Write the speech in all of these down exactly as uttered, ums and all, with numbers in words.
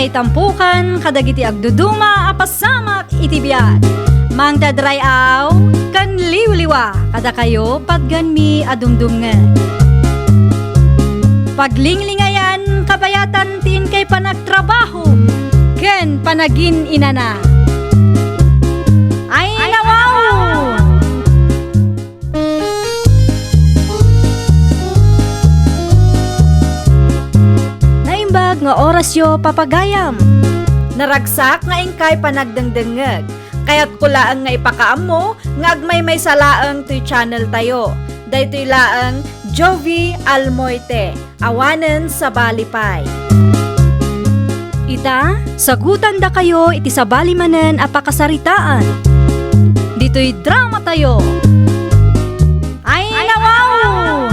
Itampukan kadagiti agduduma a pasamak iti biag. Mangted ray-aw ken liwliwa kadakayo patgenmi a dumdumngeg. Paglinglingayan kabayatan ti inkay panagtrabaho ken panagin-inana. Ay, nawaw! Naimbag nga orasyo, papagayam. Naragsak nga inkay panagdengdengngeg. Kayatko laeng nga ipakaammo nga agmaymaysa laeng toy channel tayo. Daytoy laeng Jovi Almoite. Awanen sabali pay. Ita, sagutandakayo iti sabali manen a pakasaritaan. Ditoy drama tayo. Ay, nawaw!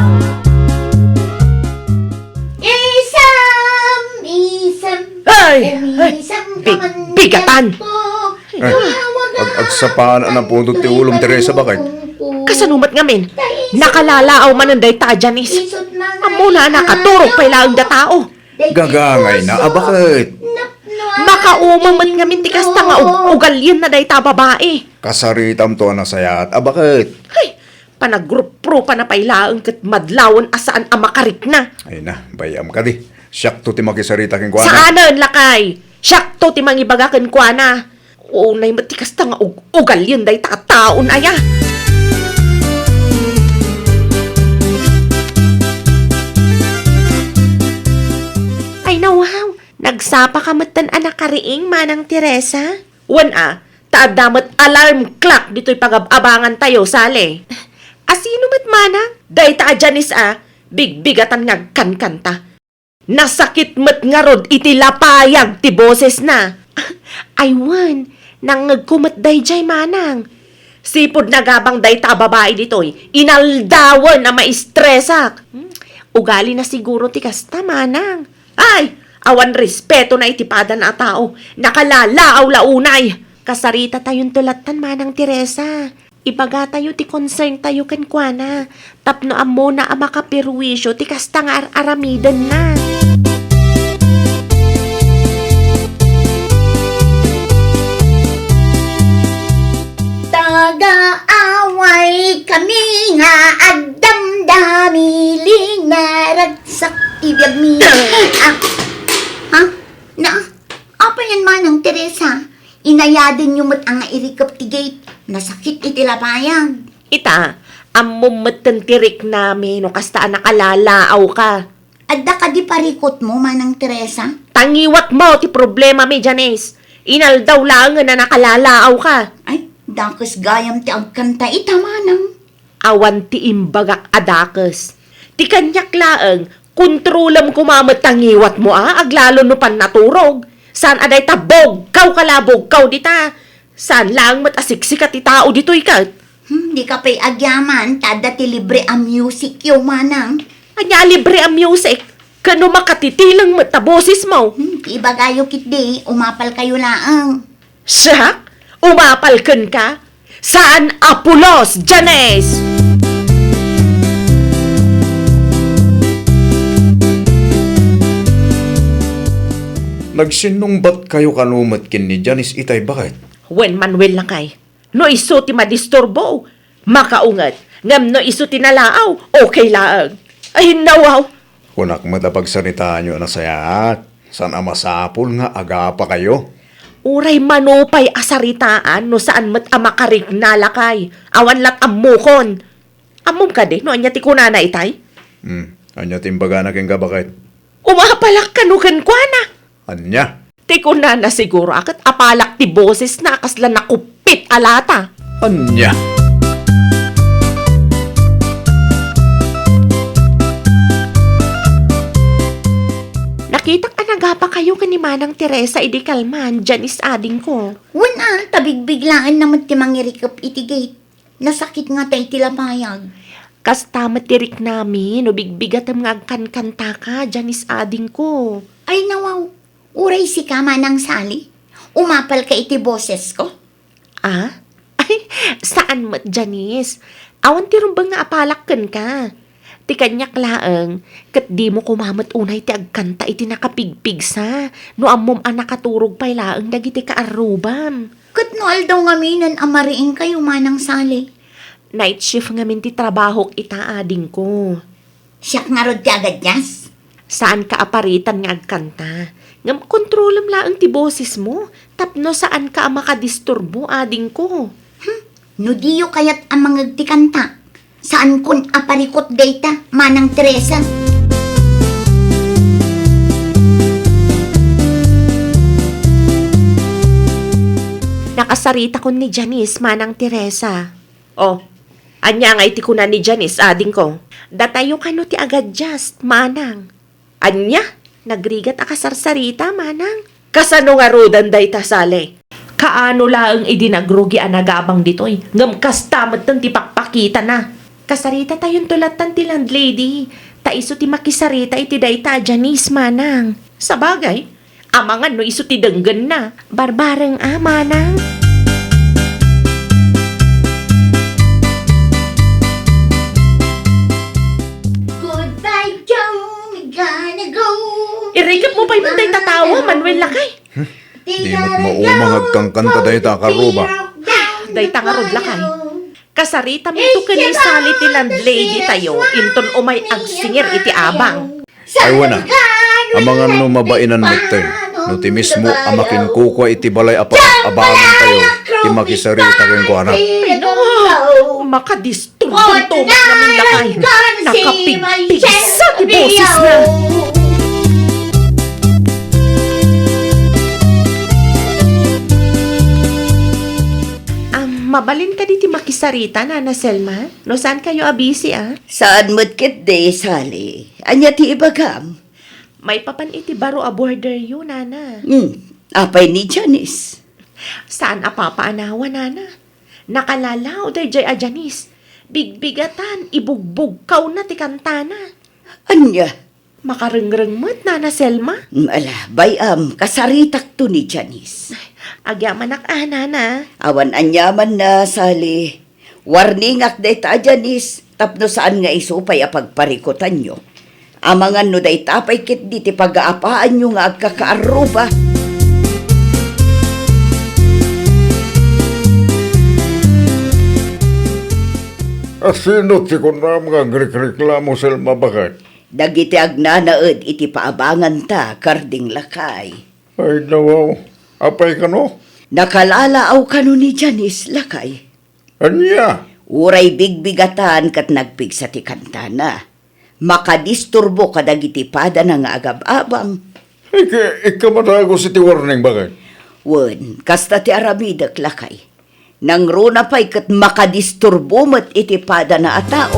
Isam, isam, Ay! Ay! Isam ka Big-, man bigatan! Yan po. Eh, ag-, agsapaan a napudot ti ulom, Teresa, bakit? Kasano met ngamin? Nakalalaaw manen dayta a Janice. Ammona a nakaturog pay laeng da tao. Gagangayna a bakit? Makauma met ngamin ti kasta nga ug-, ugalien na dayta a babai. Kasaritam to a nasayaat a bakit? Hay, panagruprupan na pay laeng ket madlawen a saan a makarikna. Ay na, bay-am kadi. Siakto ti makisarita kenkuana. Saanen, lakay! Siakto ti mangibaga kenkuana. Unay met ti kasta nga ug-, ugalien dayta a taon aya. Ay, nawaw! Nagsapa ka metten a nakariing, Manang Teresa? Wen a, ta adda met alarm clock ditoy pagab-abangan tayo, Sally. A sino met, Manang? Dayta a Janice a, bigbigatan nga agkankanta. Nasakit met ngarud iti lapayag ti bosesna. Ay wen, nangngegko met daydiay, Manang. Sipud nagabang dayta a babai ditoy, inaldawen a maistresak. Hmm, ugalina siguro ti kasta, Manang. Ay, awan respetona iti padana a tao. Nakalalaaw la unay. Kasaritatayon to lattan, Manang Teresa. Ibagatayo ti concern tayo kenkuana, tapno ammona a makaperwisyo ti kasta nga ar-aramidenna. Taga-away kami nga agdamdamili, naragsak ti biagmi. Ah, ha? Na, apay yan, Manang Teresa? Inayadenyo met a nga irikep ti gate. Nasakit iti lapayag. Ita, ammom metten ti riknami no kasta a nakalalaaw ka. Adda kadi parikutmo, Manang Teresa? Tangiwatmo ti problemami, Janice. Inaldaw laengen a nakalalaaw ka. Ay, dakes gayam ti agkanta ita, Manang. Awan ti imbagak a dakes. Ti kaniak laeng, kontrolem koma met ta ngiwatmo a, aglalo no pannaturog. Saan a dayta bugkaw ka la, bugkaw dita. Saan laeng met a siksika ti tao ditoy ket. Hmm, di ka pay agyaman, ta adda ti libre a music yo, Manang. Ania a libre a music? Ken no makatitileng met ta bosesmo. Hmm, ti ibagayo ketdi, umapal kayo laeng. Siak? Umapal kenka? Saan a pulos, Janice! Nagsinnungbat kayo kano met ken ni Janice itay, baket? Wen, Manuel, lakay. No isu ti madisturbo, makaunget. Ngem no isu ti nalaaw, okay laeng. Ay, nawaw! Kunak met a pagsaritaanyo a nasayaat. Saan a masapul nga agapa kayo? Uray mano pay a saritaan no saan met a makarikna, lakay. Awan lat ammokon. Ammom kadi no ania ti kunana itay? Hmm, ania ti imbagana kenka, baket? Umapalak kano kenkuana. Ania? Ti kunana siguro a ket apalak ti bosesna a kasla nakuppit a lata. Ania? Nakitak a nagapa kayo ken ni Manang Teresa idi kalman, Janice, adingko. Wen a, ta bigbiglaenna met ti mangirikep iti gate. Nasakit ngata iti lapayag. Kasta met ti riknami no bigbigatem nga agkankantaka, Janice, adingko. Ay, nawaw. Uray sika, Manang Sally. Umapal ka iti bosesko. Ah? Ay, saan met, Janice. Awan ti rumbeng nga apalak kenka. Ti kaniak laeng, ket dimo koma met unay ti agkanta iti nakapigpigsa, no ammom a nakaturog pay laeng dagiti kaarrubam. Ket no aldaw ngaminen a mariingkayo, Manang Sally? Night shift ngamin ti trabahok ita, adingko. Siak ngarud ti agaddias? Saanka a paritan nga agkanta. Ngem kontrolem laeng ti bosesmo, tapno saanka a makadisturbo, adingko. Hmm, no diyo kayat a mangeg ti kanta, saankon a parikut dayta, Manang Teresa. Nakasaritakon ni Janice, Manang Teresa. Oh, ania ngay ti kuna ni Janice, adingko? Datayo kano ti agaddias, Manang? Ania? Nagrigat a kasarsarita, Manang? Kasano ngaruden dayta, Sally? Kaano laeng idi nagrugi a nagabang ditoy, ngem kasta metten ti pakpakitana. Kasaritatayon to lattan ti landlady, ta isu ti makisarita iti dayta a Janice, Manang. Sabagay, amangan no isu ti denggenna. Barbareng a, Manang. Goodbye, Joe. We gotta go. Irikep mo pay man dayta tawa, Manuel, lakay. Di met mauma nga agkankanta dayta a karuba. Dayta ngarud, lakay. Kasarita mi to ken ni Sally ti landlady tayo, inton umay agsingir iti abang. Ay, wen a, amangan no mabainan metten, no ti mismo a makinkukua iti balay a pa-, abangan tayo, ti makisarita kenkuana. Ay, no. Makadisturbo to met ngamin, lakay. Nakapigpigsa ti bosesna. Ah, mabalin kadi ti makisarita, Nana Selma? No saankayo a busy, ah? Saan met ketdi, Sally. Ania ti ibagam? Maipapan iti baro a borderyo, Nana. Hmm, apay ni Janice? Saan a papaanawan, Nana. Nakalalaw daydiay a Janice. Bigbigatan, ibugbugkawna ti kantana. Ania? Makarengreng met, Nana Selma? Mm, ala, bay-am, kasaritakto ni Janice. Ay, agyamanak a, Nana. Awan aniamanna, Sally. Warningak dayta a Janice, tapno saan nga isu pay a pagparikutanyo. Amangan no dayta pay ketdi ti pagaapaanyo nga agkakaarruba. Asino ti kunam nga agrikreklamo, Selma, baket? Dagiti agnanaed iti paabanganta, karding lakay. Ay, nawaw. Apay kano? Nakalalaw kano ni Janice, lakay. Ania? Uray bigbigatan ket nagpigsa ti kantana. Makadisturbo kadagiti padana nga agab-abang. Ikka, ikka madagus iti warning, baket? Wen, kasta ti aramidek, lakay. Nangruna pay ket makadisturbo met iti padana a tao.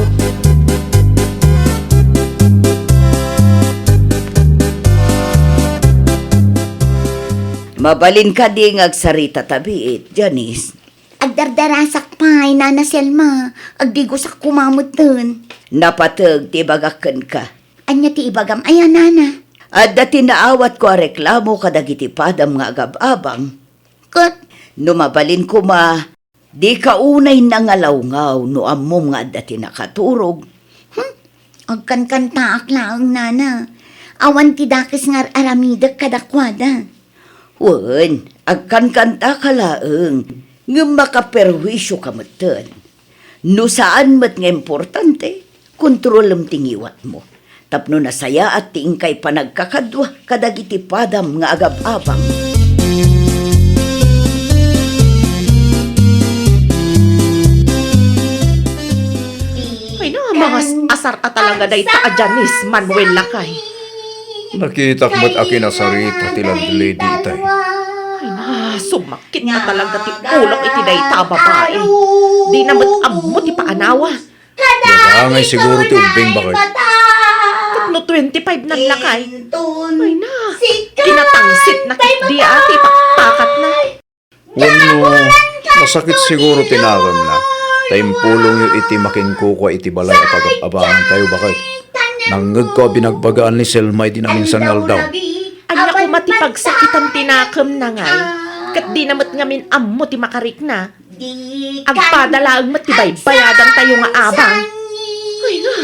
Mabalin kadi nga agsarita tabiit, Janice? Agdardarasak pay, Nana Selma. Agdigusak koma metten. Napateg ti ibagak kenka. Ania ti ibagam aya, Nana? Adda ti naawatko a reklamo kadagiti padam nga agab-abang. Ket? No mabalin koma, dika unay nangalawngaw no ammom nga adda ti nakaturog. Hmm? Agkankantaak laeng, Nana. Awan ti dakes nga ar-aramidek kadakuada. Wen, agkankantaka laeng, ngem makaperhuisioka metten. No saan met nga importante, kontrolem ti ngiwatmo, tapno nasayaat ti inkay panagkakadua kadagiti padam nga agab-abang. Ay na, mga s-, asar a talaga dayta a Janice, Manuel, lakay. Nakitak met a kinasarita ti landlady itay. Ay na, sumakit a talaga ti ulok iti dayta a babai. Di na met ammo ti paanawa. Dagangay siguro ti ubbing, baket. Tapno twenty-five nan lakay. Ay na, kinatangsit na ketdi a ti pakpakatna. Wenno, nasakit siguro ti naremna, ta impulongyo iti makinkukua iti balay a pagab-abangan tayo, baket. Nangngegko a binagbagaan ni Selma idi naminsan nga aldaw. Ania koma ti pagsakitan ti nakemna ngay, ket di na met ngamin ammo ti makarikna. Agpada laeng met ti baybayadan tayo nga abang. Ay na,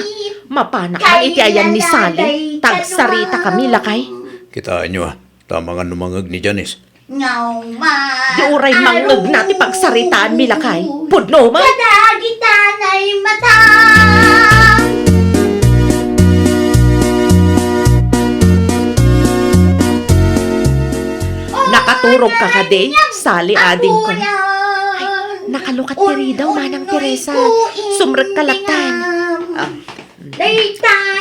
Mapanak man iti ayan ni Sally, ta agsaritakami, lakay. Kitaenyo, a, tama nga no mangngeg ni Janice. Di uray mangngegna ti pagsaritaanmi, lakay. Pudno man. Kadagita nay mata. Nakaturog ka kadi, Sally, adingko? Ay, nakalukat ti ridaw, Manang Teresa. Sumrekka lattan. Ah,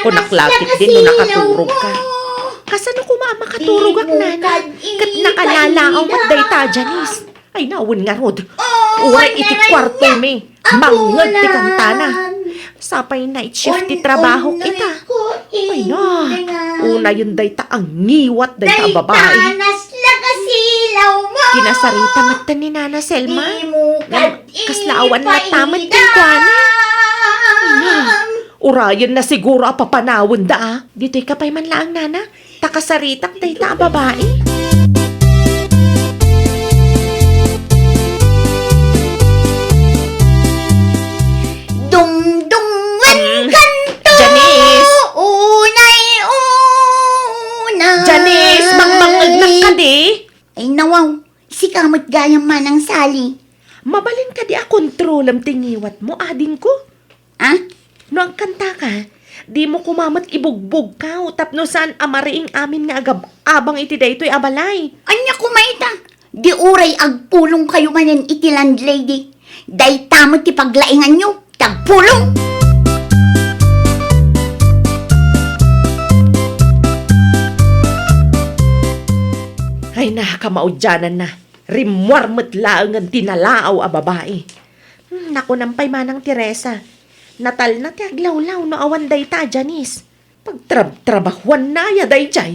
kunak latik din no nakaturog ka. Kasano koma a makaturogak, nana? Ket nakalalaawak dayta a Janice. Ay, nawen ngarud. Uray iti kuartomi, mangngeg ti kantana. Sapay night shift ti trabahok ita. Ay na, unayen dayta a ngiwat dayta a babai. Kinasarita metten ni Nana Selma. Ngem kasla awan latta met kenkuana. Ay na, urayenna siguro a papanawenda, a. Ditoyka pay man laeng, nana. Ta kasaritak dayta a babai. Dungdungan kanto. Janice! Unay una. Janice, mangmangngegnak kadi? Ay, nawaw. Sika met gayam, Manang Sally. Mabalin kadi a kontrolem ti ngiwatmo, adingko? Ah? No agkantaka, dimo koma met ibugbugkaw tapno saan a mariing amin nga agab-abang iti daytoy a balay. Ania koma ita? Di uray agpulongkayo manen iti landlady. Dayta met ti paglainganyo, ti agpulong! Ay na, kamaudiananna. Rimmuar met laengen ti nalaaw a babai. Hmm, nakunam pay, Manang Teresa, natalna ti aglawlaw no awan dayta a Janice. Pagtrab-trabahuanna aya daydiay?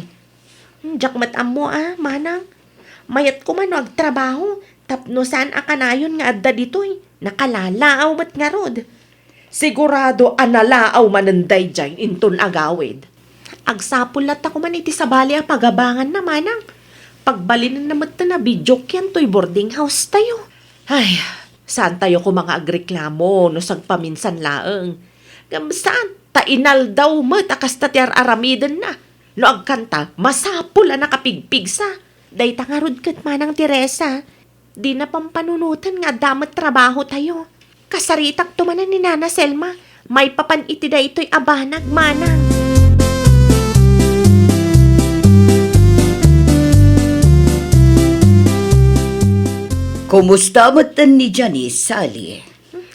Hmm, diak met ammo a, Manang. Mayat koma no agtrabaho tapno saan a kanayon nga adda ditoy. Nakalalaaw met ngarud. Sigurado a nalaaw manen daydiay inton agawid. Agsapul latta koman iti sabali a pagabanganna, Manang. Pagbalinenna metten a bidiokian toy boarding house tayo. Ay, saantayo koma nga agreklamo no sagpaminsan laeng. Ngem saan, ta inaldaw met a kasta ti ar-aramidenna. No agkanta, masapul a nakapigpigsa. Dayta ngarud ket, Manang Teresa, dina pampanunoten nga adda met trabahotayo. Kasaritakto manen ni Nana Selma maipapan iti daytoy a banag, Manang. Kumusta metten ni Janice, Sally?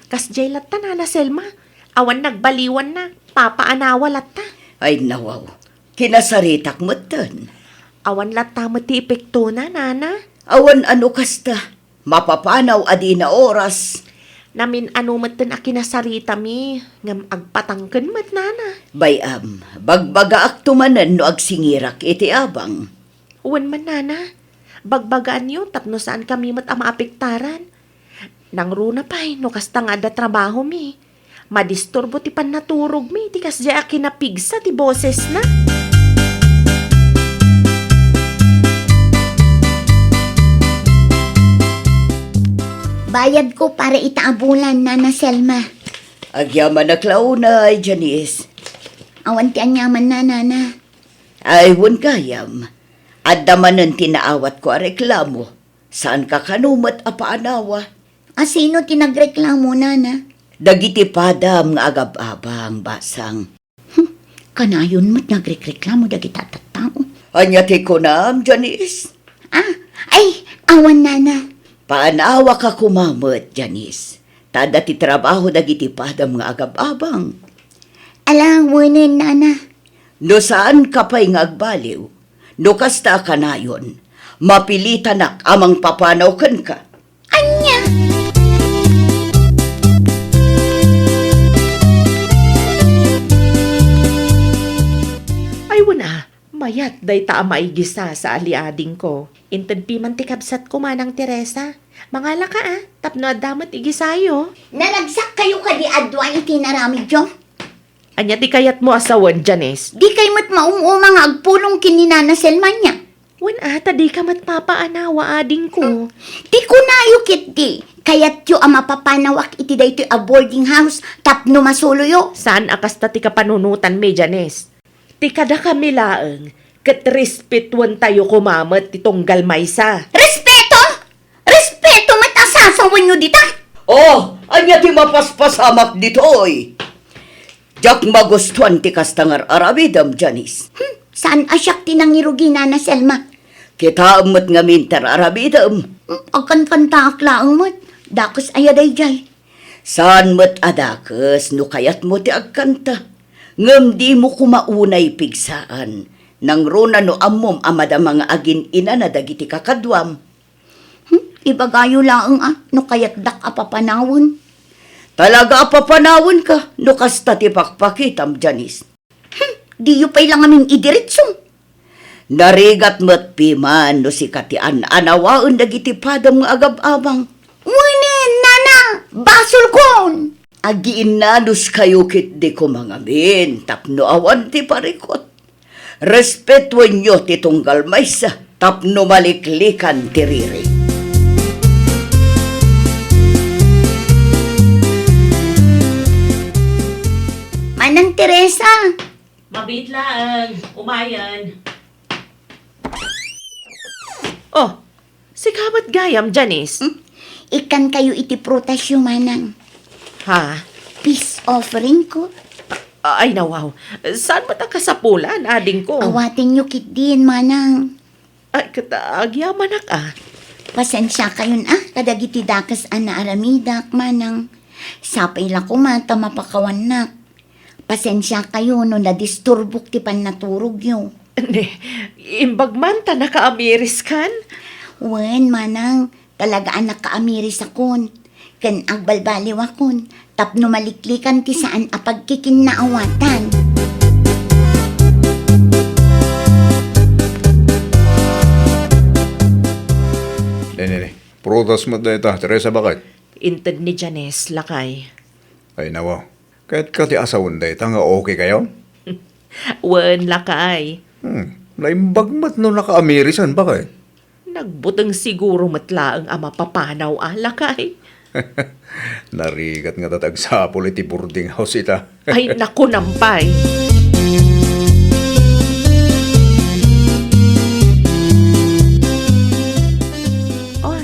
Kasdiay latta, Nana Selma. Awan nagbaliwanna. Papaanawa latta. Ay, nawaw. Kinasaritak metten. Awan latta met ti epektona, Nana. Awan a no kasta. Mapapanaw a dina oras. Namin-ano metten a kinasaritami, ngem agpatangken met, Nana. Bay-am, bagbagaakto manen no agsingirak iti abang. Wen man, Nana. Bagbagaanyo tapno saankami met a maapektaran. Nangruna pay no kasta nga adda trabahomi. Madisturbo ti pannaturogmi iti kasdiay a kinapigsa ti bosesna. Bayadko para ita a bulan, Nana Selma. Agyamanak la unay, Janice. Awan ti aniamanna, Nana. Ay, wen gayam. Adda manen ti naawatko a reklamo. Saanka kano met a paanawa. A sino ti nagreklamo, Nana? Dagiti padam nga agab-abang, basang. Hmm, kanayon met nga agrekreklamo dagiti tattao. Ania ti kunam, Janice? Ah, ay, awan, Nana. Paanawaka koma met, Janice. Ta adda ti trabaho dagiti padam nga agab-abang. Ala, wenen, Nana. No saanka pay nga agbaliw, no kasta a kanayon, mapilitanak a mangpapanaw kenka. Ania? Ay, wen a, mayat dayta a maigisa, Sally, adingko. Inted piman ti kabsatko, Manang Teresa. Mangalaka a, tapno adda met igisayo. Naragsak kayo kadi a dua iti inaramidyo? Ania ti kayatmo a sawen, Janice? Dikay met maum-uma nga agpulong ken ni Nana Selma nia? Wen a, ta dika met papaanawa, adingko. Ti kunayo ketdi, kayatyo a mapapanawak iti daytoy a boarding house tapno masuloyo? Saan a kasta ti kapanunotanmi, Janice. Ti kadakami laeng, ket respetuentayo koma met ti tunggal maysa. Respeto? Respeto met a sasawenyo dita? Oh, ania ti mapaspasamak ditoy? Diak magustuan ti kasta nga ar-aramidem, Janice. Hmm, saan a siak ti nangirugi, Nana Selma? Kitaem met ngamin ti ar-aramidem. Hmm, agkankantaak laeng met. Dakes aya daydiay? Saan met a dakes no kayatmo ti agkanta. Ngem dimo koma unay pigsaan. Nangruna no ammom a madama nga agin-inana dagiti kakaduam. Hmm, ibagayo laeng a no kayatdak a papanawen. Talaga a papanawenka no kasta ti pakpakitam, Janice. Hmm, diyo pay la ngamin idiretso. Narigat met piman no sika ti an-anawaen dagiti padam nga agab-abang. Wen, nana, basolkon! Agiinnanuskayo ketdi koma ngamin tapno awan ti parikut. Respetuenyo ti tunggal maysa tapno maliklikan ti riri. Manang Teresa! Mabiit laeng, umayen. Oh, sika met gayam, Janice? Hmm? Ikkankayo iti prutasyo, Manang. Ha? Peace offeringko. A-, ay, nawaw. Saan met a kasapulan, adingko? Awatenyo ketdin, Manang. Ay, ket agyamanak a. Pasensiakayon a kadagiti dakes a naaramidak, Manang. Sapay la koma ta mapakawannak. Pasensiakayo no nadisturbok ti pannaturogyo. Ne, imbag man ta nakaamiriskan? Wen, Manang, talaga a nakaamirisakon. Ken agbalbaliwakon tapno maliklikan ti saan a pagkikinnaawatan. Ne, ne, ne. Prutas met dayta, Teresa, baket? Inted ni Janice, lakay. Ay, nawa. Kayatka ti asawen dayta nga okay kayo? Wen, lakay. Hmm, naimbag met no nakaamirisan, baket? Nagbuteng siguro met laeng a mapapanaw a, lakay. Narigat nga ta ti agsapul iti boarding house ita. Ay, naku, nampay. Oh,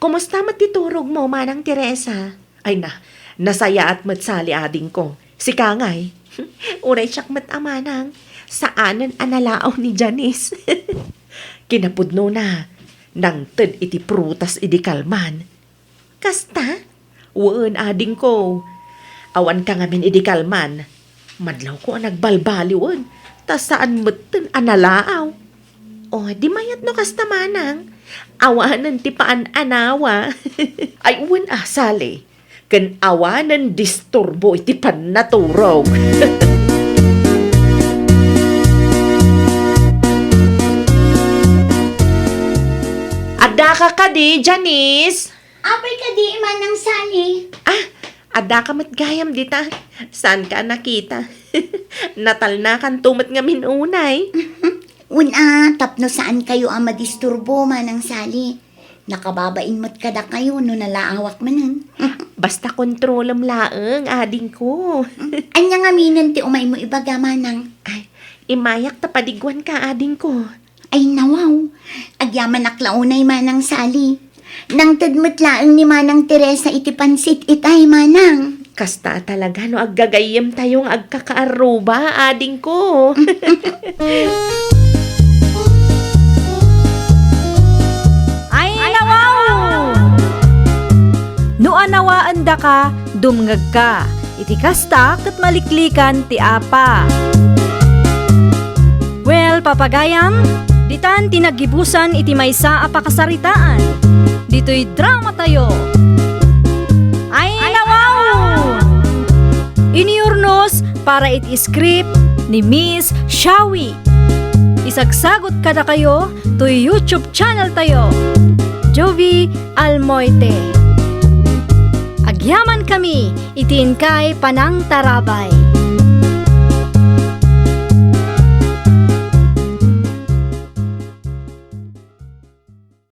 kumusta met ti turogmo, Manang Teresa? Ay na, nasayaat met sali, adingko. Sika ngay? Uray siak met a manang, saanen a nalaaw ni Janice. Kinapudnona, nangted iti prutas idi kalman. Kasta? Wen, adingko. Awanka ngamin idi kalman. Madlawko a nagbalbaliwen, ta saan metten a nalaaw. O, di mayat no kasta manang. Awanen ti paan-anawa. Ay, wen a, sali. Ken awanen disturbo iti pannaturog. Addaka kadi, Janice? Apay kadi, Manang Sally? Ah, addaka met gayam dita. Saanka a nakita? Natalnakanto met ngamin unay. Wen a, tapno saankayo a madisturbo, Manang Sally. Nakababain met kadakayo no nalaawak manen. Basta kontrolem laeng, adingko. Ania ngaminen ti umaymo ibaga, Manang? Ay, immayak ta padiguanka, adingko. Ay, nawaw. Agyamanak la unay, Manang Sally. Nangted met laeng ni Manang Teresa iti pansit itay, Manang. Kasta a talaga no aggagayyemtayo nga agkakaarruba, adingko. Ay, nawaw! No anawaendaka, dumngegka. Iti kasta, ket maliklikan ti apa. Well, papagayam, ditan ti naggibusan iti maysa a pakasaritaan. Ditoy dramatayo. Ay, nawaw! Inurnos para iti script ni Miss Shawi. Isagsagot kadakayo toy YouTube channel tayo, Jovie Almoite. Agyaman kami iti inkay panangtarabay.